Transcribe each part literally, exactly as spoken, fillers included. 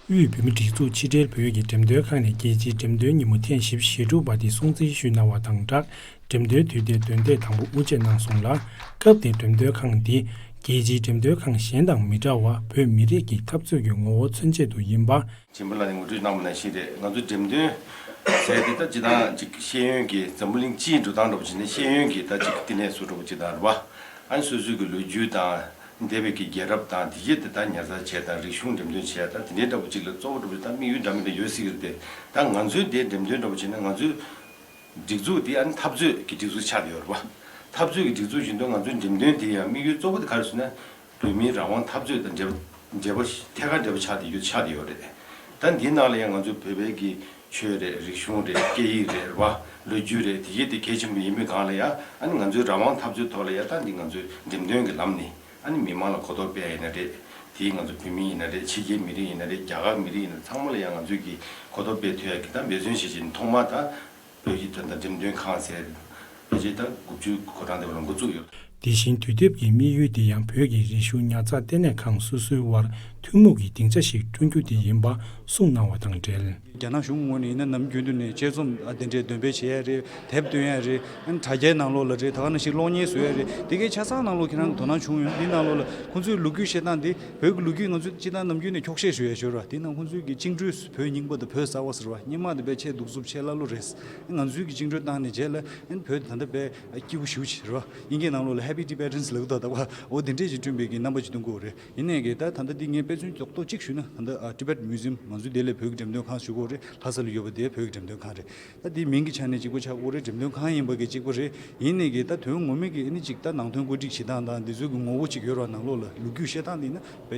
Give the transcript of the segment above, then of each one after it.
དབུས་བོད་མིའི་སྒྲིག་འཛུགས་ཕྱི་དྲིལ་བོད་ཀྱི་འགྲེམས་སྟོན་ཁང་ནས་རྒྱལ་སྤྱིའི་འགྲེམས་སྟོན་ཉིན་མོ་ཐེངས་བཞི་བཅུ་ཞེ་དྲུག་པ་དེ་སྲུང་བརྩི་ཞུས་གནང་བ་དང་སྦྲགས། འགྲེམས་སྟོན་དུས་དེབ་འདོན་ཐེངས་དང་པོ་དབུ་འབྱེད་གནང་སོང་ལ། སྐབས་དེར་འགྲེམས་སྟོན་ཁང་འདི་རྒྱལ་སྤྱིའི་འགྲེམས་སྟོན་ཁང་གཞན་དང་མི་འདྲ་བར་བོད་མི་རིགས་ཀྱི་འཐབ་རྩོད་ཀྱི་ངོ་བོ་མཚོན་བྱེད་དུ་ཡིན་པ། ཇིམ་པ་ལགས་ནས་ངོ་སྤྲོད་གནང་བ་ནང་བཞིན་རེད། ང་ཚོ་འགྲེམས་སྟོན་ཟེར་དེ་ད་སྤྱིར་བཏང་ཅིག་ཤེས་ཡོན་གྱི་འཛམ་བུ་གླིང་སྤྱིའི་འགྲོ་སྟངས་འདྲ་པོ་བྱས་ནས་ཤེས་ཡོན་གྱི་ད་ཅིག་བསྟི་གནས་སུ་འདྲ་པོ་ཅིག་དང་རེད་པ། ཨ་ནི་སོ་སོའི་གི་ལོ་རྒྱུས་དང་འདས་པའི་གི་རྒྱལ་རབས་དང་དེ་རྗེས་དེ་ད་ཉར་ཚགས་བྱས་དང་རིག་གཞུང་འགྲེམས་སྟོན་བྱས་དང་དེ་འདྲའི་འདྲ་པོ་ཅིག་ལ་གཙོ་བོ་འདྲ་པོ་ཅིག་ད་དམིགས་ཡུལ་འདྲ་མི་འདྲ་ཡོད་སྲིད་ཀྱི་རེད་དེ། ད་ང་ཚོའི་དེ་འགྲེམས་སྟོན་འདྲ་པོ་བྱས་ན་ང་ཚོའི་སྒྲིག་འཛུགས་དེ་ཨ་ནི་འཐབ་རྩོད་ཀྱི་སྒྲིག་འཛུགས་ཆགས་བསྡད་ཡོད་རེད་པ། འཐབ་རྩོད་ཀྱི་སྒྲིག་འཛུགས་བཞིན་དུ་ང་ཚོའི་འགྲེམས་སྟོན་དེ་ཡང་དམིགས་ཡུལ་གཙོ་བོ་དེ་ག་རེ་ཟེར་ན། བོད་མིའི་རང་དབང་འཐབ་རྩོད་དང་འབྲེལ་བ་འབྲེལ་བ་ཐད་ཀར་འབྲེལ་བ་ཆགས་བསྡད་ཡོད་ཆགས་བསྡད་ཡོད་རེད། ད་འདིའི་ནང་ལ་ཡང་ང་ཚོའི་བོད་པའི་གི་ཆོས་རེད། རིག་གཞུང་རེད། སྐད་ཡིག་རེད་པ། ལོ་རྒྱུས་རེད། དེ་གའི་དེ་གལ་ཆེན་པོ་ཡིན་པའི་སྒང་ལ་ཡང་ཨ་ནི་ང་ཚོའི་རང་དབང་འཐབ་རྩོད་ཐོག་ལ་ཡང་ད་འདི་ང་ཚོའི་འགྲེམས་སྟོན་གྱི་ལམ་ནས་ཨ་ནི་མི་མང་ལ་གོ་རྟོགས་སྤེལ་ཡ་ཡིན་ན་རེད། དེའི་ང་ཚོ་བོད་མི་ཡིན་ན་རེད། ཕྱི་རྒྱལ་མི་རིགས་ཡིན་ན་རེད། རྒྱ་གར་མི་རིགས་ཡིན་ན་ཚང་མ་ལ་ཡང་ང་ཚོས་ཀྱི་གོ་རྟོགས་སྤེལ་ཐུབ་ཡ་གི་ད་འབད་བརྩོན་བྱེད་བཞིན་ཐོག་མ་ད། བོད་ཀྱི་དོན་དག་འགྲེམས་སྟོན་ཁང་ཟེར། ཕལ་ཆེར་ད་དགུ་བཅུ་གོ་གྲངས་དེ་བ་ལ་འགོ་བཙུགས་ཡོད། དེ་བཞིན་དུས་དེབ་ཀྱི་དམིགས་ཡུལ་དེ་ཡང་བོད་ཀྱི་རིག་གཞུང་ཉར་ཚགས་ལྟེ་གནས་ཁང་སོ་སོའི་དབར་ཐུན་མོང་གི་སྡིངས་ཆ་ཞིག་བསྐྲུན་རྒྱུ་དེ་ཡིན་པ་གསུངས་གནང་བ་དང་འབྲེལ། རྒྱ་ནག་གཞུང་ངོས་ནས་ཡིན་ན་ནམ་རྒྱུན་དུ་ནས་དཔྱད་རྩོམ་དེ་འདྲའི་འདོན་སྤེལ་བྱེད་ཡ་རེད། དེབ་སྟོན་ཡ་རེད། ཨ་ནི་དྲ་རྒྱའི་ནང་ལོགས་ལ་རེད། ད་ག་ནང་བཞིན་གློག་བརྙན་བཟོ་ཡ་རེད། དེ་གའི་ཆ་ཚང་ནང་ལོགས་ཁྱེད་རང་དོ་སྣང་བྱུང་ཡོང་། འདི་ནང་ལོགས་ལ་ཁོང་ཚོའི་ལོ་རྒྱུས་བཤད་སྟངས་འདི་བོད་ཀྱི་ལོ་རྒྱུས་ང་ཚོ་སྤྱིར་བཏང་ནམ་རྒྱུན་ནས་འཁྱོག་བཤད་ཞུ་ཡ་ཞོར་བ། དེ་ནང་ཁོང་ཚོའི་གི་བཅིངས་འགྲོལ། བོད་རྙིང་པ་དང་བོད་གསར་པ་ཟེར་བ། སྔོན་མ་དེ་དཔེ་ཆེས་གདུག་རྩུབ་ཆེས་ཀླ་ཀློ་རེད། ང་ཚོའི་གི་བཅིངས་འགྲོལ་བཏང་ནས་རྗེས་ལ་ཨ་ནི་བོད་དེ་ད་ལྟ་དཔེ་སྐྱིད་པོ་ཞེ་པོ་ཅིག་རེད་བ། དབྱིན་སྐད་ནང་ལོགས་ལ་Happy Tibetans ལབ་ཀྱི་འདུག་ད་བ། འོ་དེ་འདྲས་ཅིག་བསྐྲུན་པའི་གི་རྣམ་པ་ཅིག་སྟོན་གྱི་ཡོད་རེད། ཡིན་ནའི་གི་ད་ད་ལྟ་འདི་ངས་དཔེ་མཚོན་རྡོག་རྡོག་གཅིག་ཞུས་ན། ད་ལྟ་ཨ་Tibet Museum ང་ཚོའི་དེ་ལ་བོད་ཀྱི་འགྲེམས་སྟོན་ཁང་ཞུ་གི་ཡོད་རེད། ལྷ་ས་ལ་ཡོད་པ་དེ་བོད་ཀྱི་འགྲེམས་སྟོན་ཁང་རེད། ད་འདིའི་མིང་གི་ཆ་ནས་གཅིག་པ་ཆགས་ཀྱི་ཡོད་རེད། འགྲེམས་སྟོན་ཁང་ཡིན་པ་གི་གཅིག་པ་རེད། ཡིན་ནའི་གི་ད་དོན་ངོ་མའི་གི་ཨ་ནི་ཅིག་ད་ནང་དོན་བཀོད་སྒྲིག་བྱེད་སྟངས་དང་འདི་ཚོའི་གི་ངོ་བོ་ཅིག་ཡོད་རེད་བ། ནང་ལོགས་ལ་ལོ་རྒྱུས་བཤད་སྟངས་འདི་ན་དཔེ་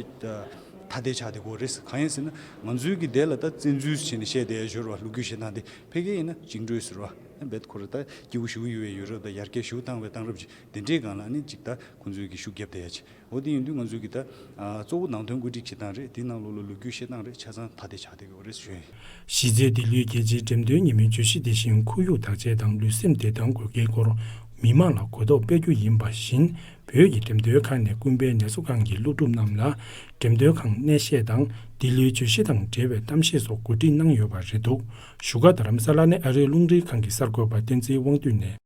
ཐ་དད་ཆགས་བསྡད་ཀྱི་ཡོད་རེད། གང་ཡིན་ཟེར་ན་ང་ཚོའི་གི་དེ་ལ་ད་བཙན་འཛུལ་བྱས་ནས་བཤད་བསྡད་ཡ་ཞོར་བ། ལོ་རྒྱུས་བཤད་སྟངས་དེ་ཕ་གི་ཡིན་ན་བཅིངས་འགྲོལ་ཟེར་བ། རྦད་ཁོ་ར་ད་སྐྱིད་པོ་ཞེ་པོ་ཡོད་པའི་ཡུ་རོབ་དང་ཡར་རྒྱས་ཞེ་པོ་བཏང་བའི་བཏང་རབས་ཅིག་དེ་འདྲའི་སྒང་ལ་ཨ་ནི་ཅིག་ད་ཁོང་ཚོའི་གི་ཤུགས་རྒྱབ་བསྡད་ཡ་ཅིག་འོ་དེ་ཡིན་དུས་ང་ཚོའི་གི་ད་ཨ་གཙོ་བོ་ནང་དོན་བཀོད་སྒྲིག་བྱེད་སྟངས་རེད། དེའི་ནང་ལོགས་ལ་ལོ་རྒྱུས་བཤད་སྟངས་རེད། ཆ་ཚང་ཐ་དད་ཆགས་བསྡད་ཡོད་རེད་ཞུ་ཡ་ཡིན། གཞི་རྩའི་འདི་ལོའི་རྒྱལ་སྤྱིའི་འགྲེམས་སྟོན་ཉིན་མོའི་བརྗོད་གཞི་དེ་བཞིན་ཁོར་ཡུག་བདག་གཅེས་དང་ལུས་སེམས་བདེ་ཐང་དགོས་གལ་སྐོར་མི་མང་ལ་གོ་རྟོགས་སྤེལ་རྒྱུ་ཡིན་པ་བཞིན། བོད་ཀྱི་འགྲེམས་སྟོན་ཁང་ནས་ཀུན་ཕན་ནད་གསོ་ཁང་གི་སློབ་ཕྲུག་རྣམས་ལ་འགྲེམས་སྟོན་ཁང་གནས་བཤད་དང་འདི་ལོའི་བརྗོད་གཞི་དང་འབྲེལ་བའི་གཏམ་བཤད་སོགས་གོ་སྒྲིག་གནང་ཡོད་པ་རེད་འདུག་བཞུགས་སྒར་རྡ་རམ་ས་ལ་ནས་ཨ་རིའི་རླུང་འཕྲིན་ཁང་གི་གསར་འགོད་པ་བསྟན་འཛིན་དབང་འདུས་ནས།